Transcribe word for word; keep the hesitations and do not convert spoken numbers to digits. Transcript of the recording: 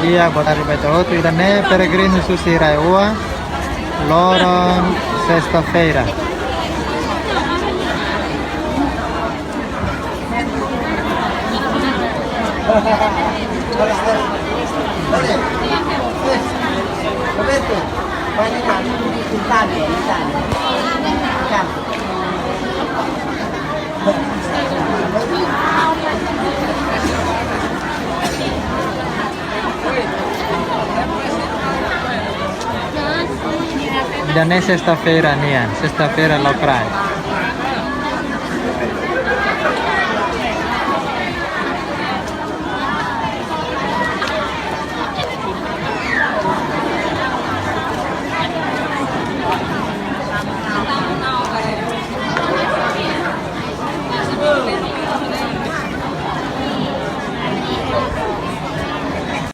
Di'ak, boa tarde ba ita hotu. Ida-ne'e peregrinu husi Raioa, loron sesta-feira. Ida-ne'e sesta-feira nian, sesta-feira lokraik.